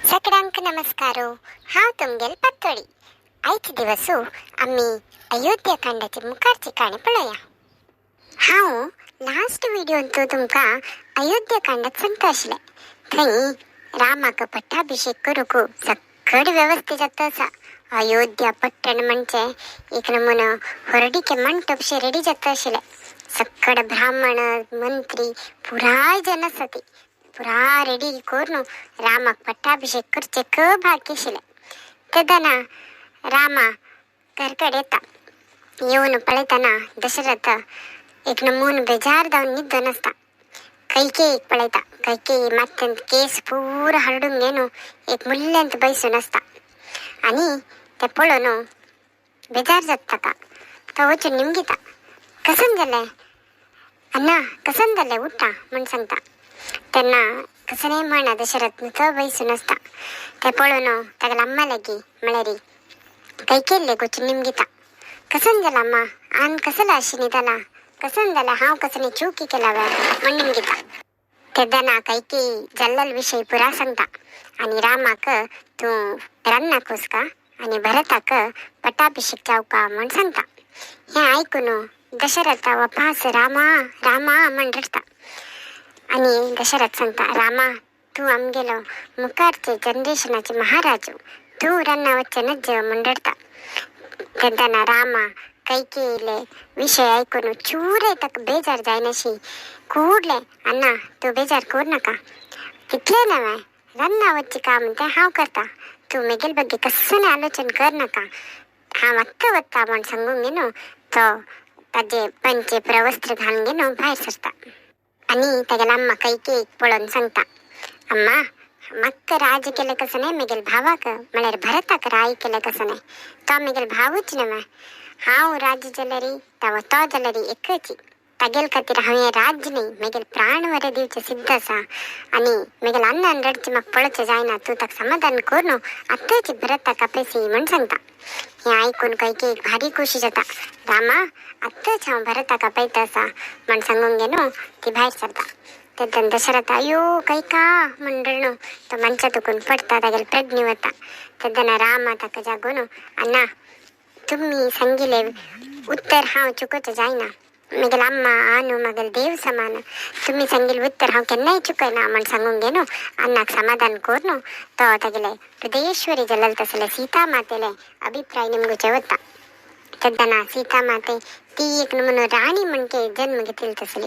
सगळ्यांक नमस्कार. हांव तुमगेल पातोळी. आयचे दिवसू आमी अयोध्या कांडाची मुखारची काणी पळोवया. हांव लास्ट व्हिडियोंत तुमकां अयोध्या कांडात सांगता आशिल्लें. थंय रामाक पट्टाभिषेक करूंक सक्कड वेवस्था जाता आसा. अयोध्या पट्टण म्हणजे एक नमुनो होरडीके मंटपशे रेडी जाता आशिल्लें. सक्कड ब्राह्मण मंत्री पुराय जन आसा ती पुरा रेडी करून रामाक पट्टाभिषेक करचे क बाकी आशिल्लें. तेदना रामा घरकड येता. येवन पळयतना दशरथ एक नमून बेजार जावन न्हिदोन आसता. कैकेयीक पळयता. कैकेयी माथ्यांत केस पुरा हरडून घेवन एक मुल्यांत बैसून आसता आनी तें पळोवन बेजार जाता ताका. तो वचून निमगिता, कसन जालें अण्णा, कसन जालें, उठा म्हूण सांगता. तेन्ना कसलें म्हणा दशरथ तो बैसून आसता. तें पळोवन तागेल्या अम्मा लागीं म्हळ्यार कैकेयी वचून निमगिता, कसन जाला अम्मा, आन कसला अशी न्हिदला, कसन जाला, हांव कसली चुकी केला वे म्हूण निमगिता. तेदना कैकेयी जाल्लो विशय पुरा सांगता आनी रामाक तूं रान्नाक वचका आनी भरताक पट्टाभिषेक जावका म्हूण सांगता. हें आयकून दशरथ वपास रामा रामा म्हूण रडटा आनी दशरथ सांगता, रामा तूं आमगेलो मुखारचे जनरेशनाचे महाराजू, तूं रान्ना वचचें नज म्हूण रडटा. तेन्ना रामा कैकेयीले विशय आयकून चूरय ताका बेजार जायनाशी कूडले, अण्णा तूं बेजार करूं नाका, तितलें नवें रान्ना वचचें काम तें हांव करता, तूं मेगेल ಬಗ್ಗೆ कस्सने आलोचन कर नाका, हांव आत्तां वता म्हूण सांगून घेवन तो ताजे पंचे प्रवस्त्र घालून घेवन भायर सरता आनी तागेल्या अम्मा कैकेयीक पळोवन सांगता, अम्मा म्हाका राज केलें कसो न्हय, मेगेल भावाक म्हळ्यार भरताक राय केलें कसो न्हय, तो मेगेल भावूच न्हय, हांव राज्य जाल्यार तो जाल्यार एकच, तागेल खातीर हांवें राज्य न्हय मेगेल प्राण वरे दिवचें सिद्ध आसा आनी मेगेल अन्नान रडचें म्हाका पळोवचें जायना, तूं ताका समाधान करून आतांच भरताक आपयसी म्हूण सांगता. हें आयकून कैकेयीक भारी खोशी जाता. रामा आतांच हांव भरताक आपयता आसा म्हूण सांगून घेवन ती भायर सरता. तेन्ना दशरथ अयो कैका म्हूण रडून तो मंचा दुखून पडटा, तागेले प्रज्ञ वता. तेन्ना रामा ताका जागोवन, अण्णा तुमी सांगिल्लें उत्तर हांव चुकोवचें जायना, मेगेल अम्मा आनु म्हागेले देव समान, तुमी सांगिल्लें उत्तर हांव केन्नाय चुकयना म्हूण सांगून घेवन अण्णाक समाधान करून तो तागेले हृदयेश्वरी जाल्ले तसले सीता मातेले अभिप्राय निमगुचे वता. तेन्ना सीता माते ती एक नमुनो राणी म्हणके जन्म घेतिल्ली तसली,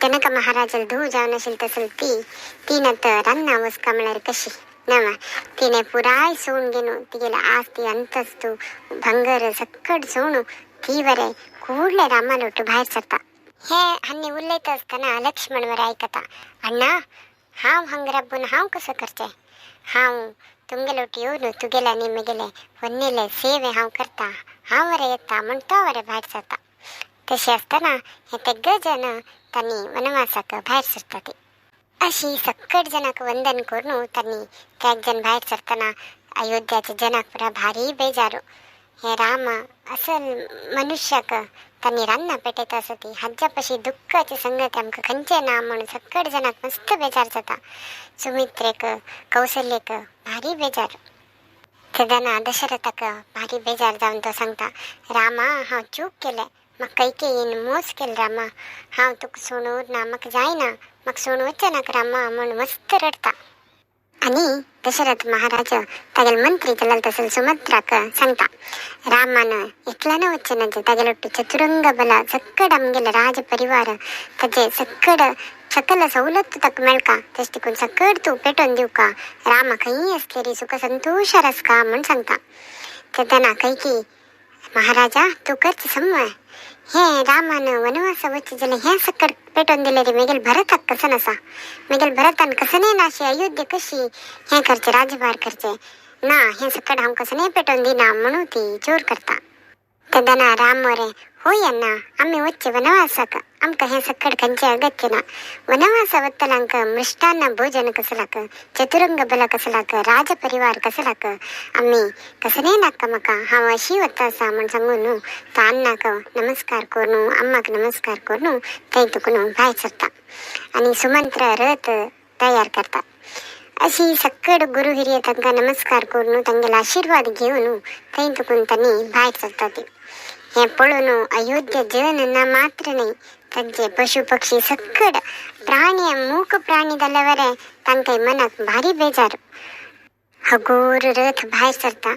जनक महाराजाला धूव जावन आशिल्ली तसली ती तिणें आतां रान्ना वचका म्हळ्यार कशी नवा तिणें पुराय सोण घेवन तिगेले आस्ती अंतस्तू भांगर सक्कड सोण ती वरे कूडले रामालोटू भायर सरता. हे हांणी उलयता आसतना लक्ष्मण वरे आयकता, अण्णा हांव हांगा राबून हांव कसो करचें, हांव तुमगेले वटेन येवन तुगेले आनी म्हगेले व्हन्नेले सेवे हांव करता, हांव वरे येता म्हूण तो वरे भायर सरता. तशें आसतना हे तेग जन तांणी वनवासाक भायर सरता. ती अशी सक्कड जनाक वंदन करून तांणी तेग जन भायर सरतना अयोध्याचे जनाक पुरा भारी बेजारू. हे राम असल मनुष्याक तांणी रान्ना पेटयता आसा ती हाज्या पशी दुख्खाची संगत आमकां खंयचें ना म्हूण सक्कड जनाक मस्त बेजार जाता. सुमित्रेक कौसल्येक भारी बेजार. तेन्ना दशरथाक भारी बेजार जावन तो सांगता, रामा हांव चूक केलें, म्हाका कैकेयीन मोस केलो रामा, हांव तुका सोडून ना, म्हाका जायना, म्हाका सोडून वचनाका नाका रामा म्हूण मस्त रडटा. आनी दशरथ महाराज तागेले मंत्री जाल्यार तसले सुमंत्राक सांगता, रामान एकल्यान वचचें ना, तागेले ಒಟ್ಟು ಚತುರಂಗ ಬಲ ಸಕ್ಕಡ आमगेले राज परिवार ताजे सक्कड सकल सवलत ताका मेळका, तशें देखून सक्कड तूं पेटोवन दिवका, रामा खंयी आसतली सुखा संतोशार आसका म्हूण सांगता. तेन्ना कैकेयी, महाराजा तूं करचें समय, हे रामान वनवासा वचचें जाल्यार हें सक्कड पेटोवन दिलें रे मेगेल भरताक कसन आसा, मेगेल भरतान कसने नाशी अयोध्या कशी हें करचें, राज्यभार करचें ना, हें सक्कड हांव कसने पेटोवन दिना म्हणून ती जोर करता. तेन्ना राम मरे होय अण्णा आमी वचचें वनवासाक, आमकां हें सक्कड खंयचें अगत्य ना, वनवासा वतल्यांक मृष्टान्न भोजन कसलाक, चतुरंग बल कसलाक, राजपरिवार कसलाक, आमी कसलें नाका म्हाका, हांव अशी वता आसा म्हूण सांगून तो अण्णाक नमस्कार करून अम्माक नमस्कार करून थंय तुकून भायर सरता आनी सुमंत्र रथ तयार करता. अशी सक्कड गुरु हिरिय तांकां नमस्कार करून तांगेलो आशिर्वाद घेवन थंय तुकून तांणी भायर सरता ती. हें पळोवन अयोध्या जन ना मात्र न्हय, तांचे पशु पक्षी सक्कड प्राणी मूक प्राणी जाल्यार तांकां मनाक भारी बेजार. हगोर रथ भायर सरता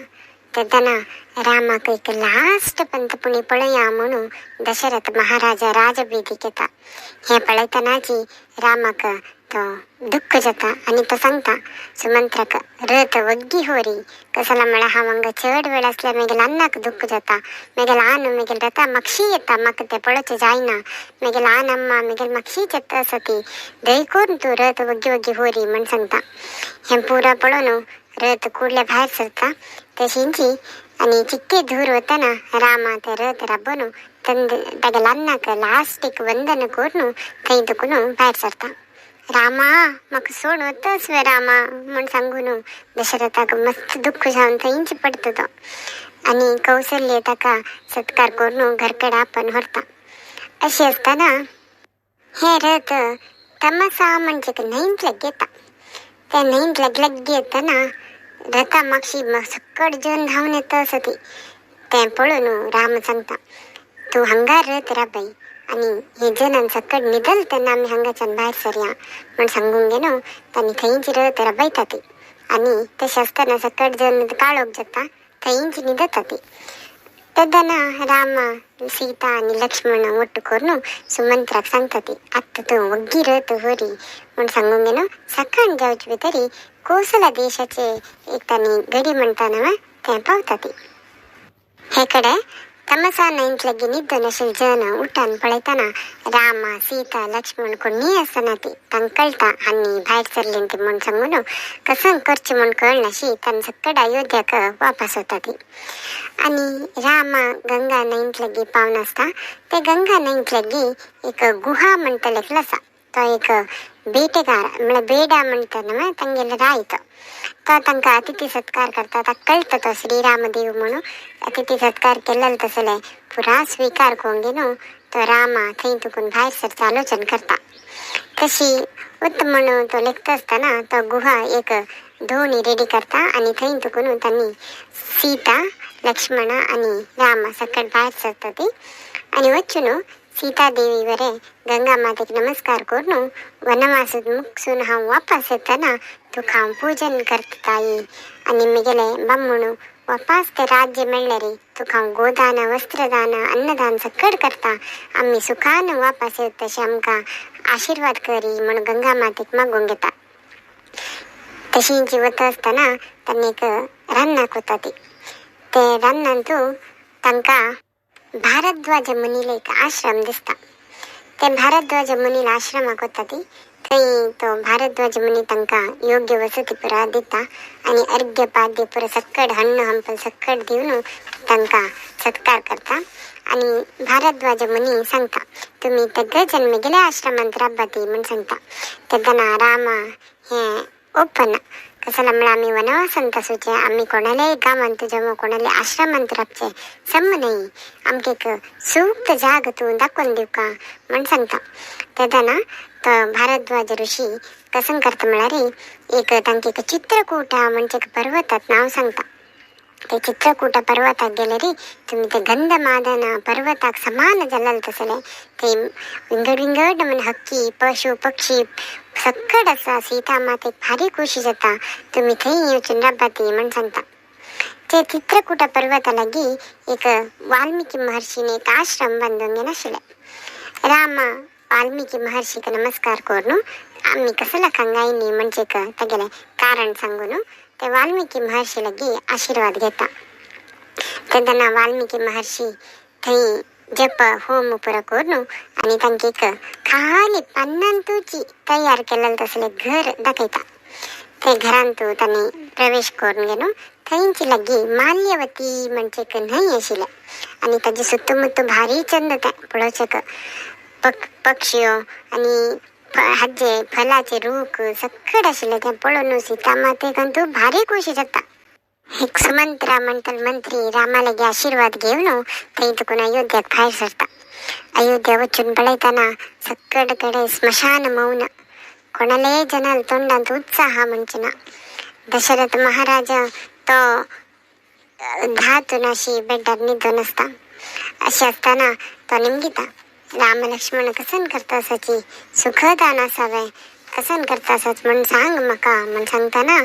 तेन्ना रामाक एक लास्ट पंतपुणी पळया म्हणून दशरथ महाराजा राजबीदीक येता. हें पळयतनाची रामाक तो दुख्ख जाता आनी तो सांगता सुमंत्राक, रथ वग्गी होरी, कसला म्हळ्यार हांव हांगा चड वेळ आसल्यार मागीर अन्नाक दुख्ख जाता, मागीर ल्हान मागीर रथा मागशी येता, म्हाका तें पळोवचें जायना, मागीर ल्हान अम्मा मागीर मागशीच येता आसा ती, दय करून तूं रथ वग्गी वग्गी होरी म्हण सांगता. हें पुरा पळोवन रथ कुडल्या भायर सरता तशींची आनी चिक्के धूर वतना रामा ते रथ राबोवन तागे ल्हानाक लास्टीक वंदन करून थंय दुखून भायर सरता. रामा म्हाका सोड वतच वे रामा म्हण सांगून दशरथाक मस्त दुख्ख जावन थंयच पडटा तो आनी कौसल्य ताका सत्कार करून घरकडे आपण व्हरता. अशें आसतना हें रथ तमसा म्हणजे न्हंयंत येता. त्या न्हंयंत लागीं येतना रथा मागशी सक्कड जन धांवन येता आसा ती, तें पळोवन राम सांगता, तूं हांगा रथ राबय आनी हे जनान सक्कड न्हिदल तेन्ना आमी हांगाच्यान भायर सरया म्हण सांगून गेलो. तांणी थंयच रथ राबयता ती आनी तशें आसतना सक्कड जन काळोख जाता, थंयच न्हिदता ती. तेन्ना राम सीता आनी लक्ष्मण ಒಟ್ಟು करून सुमंत्राक सांगता ती, आतां तूं वग्गी रथ व्हरी म्हण सांगून गेलो. सकाळ जावचे भितरी कोसला देशाचे एक तांणी गडी म्हणटा न्हय तें पावता ती. हे कडे तमसा न्हंयंत लागीं न्हिदून आशिल्ले जन उठान पळयतना राम सीता लक्ष्मण कोणीय आसना ती. तांकां कळटा आनी भायर सरली ती म्हूण सांगून कसं करचें म्हूण कळनाशी तांणी सक्कड अयोध्याक वापस वता ती. आनी राम गंगा न्हंयंत लागीं पावन आसता. ते गंगा न्हंयंत लागीं एक गुहा म्हणटलें आसा, तो एक बेटेगार म्हळ्यार बेडा म्हणटा न्हय तांगेलो राय तो, तो तांकां अतिथी सत्कार करता. ताका कळटा तो श्रीरामदेव म्हणून अतिथी सत्कार केल्लो तसले पुरा स्विकार करून घेवन तो रामा थंय तुकून भायर सरचो आलोचन करता. तशी वता म्हणून तो लेखता आसतना तो गुहा एक धोणी रेडी करता आनी थंय तुकून तांणी सीता लक्ष्मण आनी राम सकट भायर सरता ती. आनी वचून सीता देवी वरे गंगा मातेक नमस्कार करून वनवास मुकसून हांव वापस येतना तुका हांव पूजन करता ताई आनी म्हगेले बामण वापस ते राज्य मेळ्ळें रे, तुका हांव गोदान वस्त्रदान अन्नदान सकट करता, आमी सुखान वापस येता तशें आमकां आशिर्वाद करी म्हूण गंगा मातेक मागूंक घेता. तशींच वता आसतना तांणी एक रान्नाक वता ती. ते रान्नांतू तांकां भारद्वाज मुनील एक आश्रम दिसता. ते भारद्वाज मुनील आश्रमाक वता ती. थंय तो भारद्वाज मुनी तांकां योग्य वसती पुरा दिता आनी अर्घ्य पाद्य पुरा सक्कड हण्ण हंपल सक्कड दिवन तांकां सत्कार करता. आनी भारद्वाज मुनी सांगता, तुमी तेग जन म्हगेल्या आश्रमांत राबात म्हूण सांगता. तेन्ना रामा हें ओपन कसला म्हळ्यार आमी वनवासांत आसूचे, आमी कोणाल्याय गांवांत जावं कोणाल्या आश्रमांत रावचे सम न्हय, आमकां एक सूक्त जाग तूं दाखोवन दिवका म्हण सांगता. तेन्ना तो भारद्वाज ऋषी कसं करता म्हळ्यार एक तांकां एक चित्रकूटा म्हणजे एक पर्वतात नांव सांगता. ते चित्रकूट पर्वताक गेले रे तुमी ते गंधमादन पर्वताक समान जाल्ले तसले ते विंगड विंगड म्हण हक्की पशु पक्षी सक्कड आसा. सीता मातेक भारी खुशी जाता, तुमी थंय वचून राबात म्हण सांगता. ते चित्रकूट पर्वता लागीं एक वाल्मिकी महर्षीन एक आश्रम बांदून घेनाशिल्ले. राम वाल्मिकी महर्षीक नमस्कार करून आमी कसला हांगा म्हणजे तागेलें कारण सांगून ते वाल्मिकी महर्षी लागीं आशिर्वाद घेता. तेन्ना वाल्मिकी महर्षी थंय जप होम पुरो करून आनी तांकां एक खाली पान्नांतूची तयार केल्लें तसलें घर दाखयता. ते घरांत तांणी प्रवेश करून घेवन थंयच लागीं माल्यवती म्हणजे एक न्हंय आशिल्लें आनी ताजे सुत्तुमुत्तु भारी चंद तें पळोवचेक पक्षयो आनी हाजे फलाचे रूख सक्कड आशिल्ले तें पळोवन सीता मातेक अंतू भारी खुशी जाता. एक सुमंत्रा म्हणटल मंत्री रामा लागीं आशिर्वाद घेवन थंय तुकून अयोध्याक भायर सरता. अयोध्या वचून पळयतना सक्कड कडेन स्मशान मौन, कोणालेय जनाल तोंडांत उत्साह म्हणचे ना. दशरथ महाराज तो धातून अशी बेड्डार न्हिदून आसता. अशें आसतना तो निमगिता, राम लक्ष्मण कसन करता आसाची, सुखदान आसावे, कसन करता आसात म्हूण सांग म्हाका म्हूण सांगतना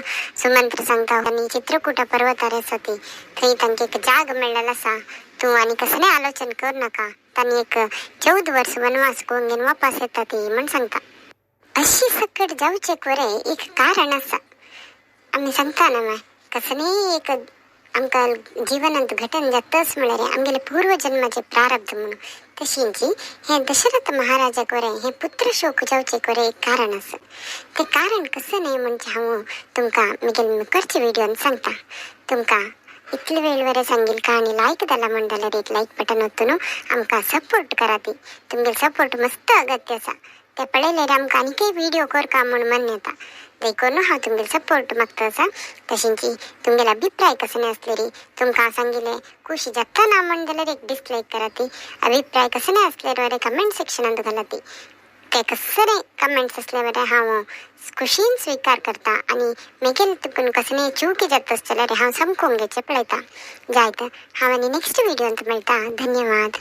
सुमंत्र सांगता, आनी चित्रकूट पर्वतार आसा ती, थंय तांकां एक जाग मेळ्ळेलो आसा, तूं आनी कसलें आलोचन कर नाका, तांणी एक 14 वर्स वनवास करून घेवन वापस येता ती म्हूण सांगता. अशी सकट जावचें बरें एक कारण आसा. आमी सांगता न्हू मागीर कसलेंय एक आमकां जिवनांत घटन जाताच म्हळ्यार आमगेले पूर्वजन्माचे प्रारब्ध म्हणून. तशींची हें दशरथ महाराजाक बरें हें पुत्र शोक जावचें बरें एक कारण आसा. तें कारण कसलें न्हय म्हणजे हांव तुमकां म्हगेले मुखारच्या व्हिडियोन सांगता. तुमकां इतले वेळ बरें सांगील कहाणी लायक जाला म्हण जाल्यार एक लायक बटन ओत्तून आमकां सपोर्ट करात. तुमगेलो सपोर्ट मस्त अगत्य आसा. ते पळयल्यार आमकां आनीकय व्हिडियो करका म्हूण मन येता. देखून हांव तुमगेलो सपोर्ट मागता आसा. तशेंच तुमगेले अभिप्राय कसले आसलेरी तुमकां सांगिल्लें खुशी जाता ना म्हण जाल्यार एक डिसलायक करात. अभिप्राय कसले आसल्यार बरें कमेंट सेक्शनांत घालात. ते कसले कमेंट्स आसले बरें हांव खुशीन स्विकार करता आनी म्हगेले तुकून कसलेय चुकी जाता आसत जाल्यार हांव समकोवन घेवचें पळयता. जायत हांव आनी नेक्स्ट व्हिडियोंत मेळटा. धन्यवाद.